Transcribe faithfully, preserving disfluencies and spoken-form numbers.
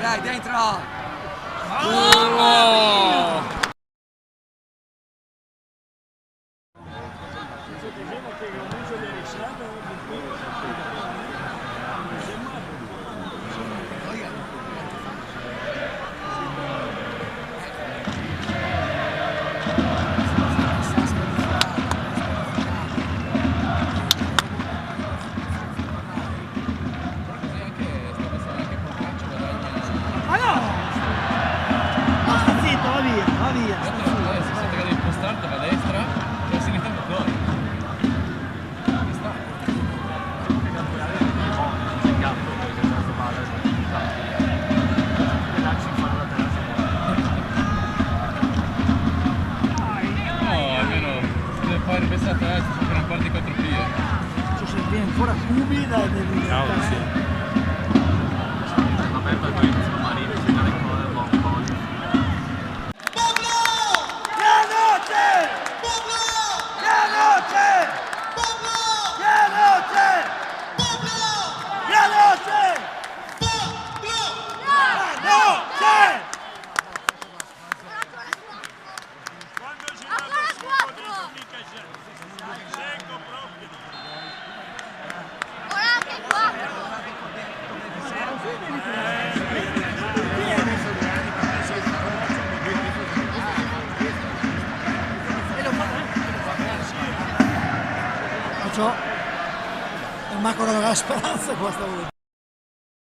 Dai, dentro! Ma no! Ma sta zito, va via, va via, sta zito. Adesso se te devi spostarti a destra e a sinistra ancora. Ci sta. No, almeno se deve fare invece a destra, sempre una parte di quattro piedi. Ci sono ancora cubi da, da... Ciao, sì. Vabbè, per noi sono Marino, ci dà il cuore, boh, boh. Ancora quatro! Ciò, el Marco no ga speransa qua stavolta.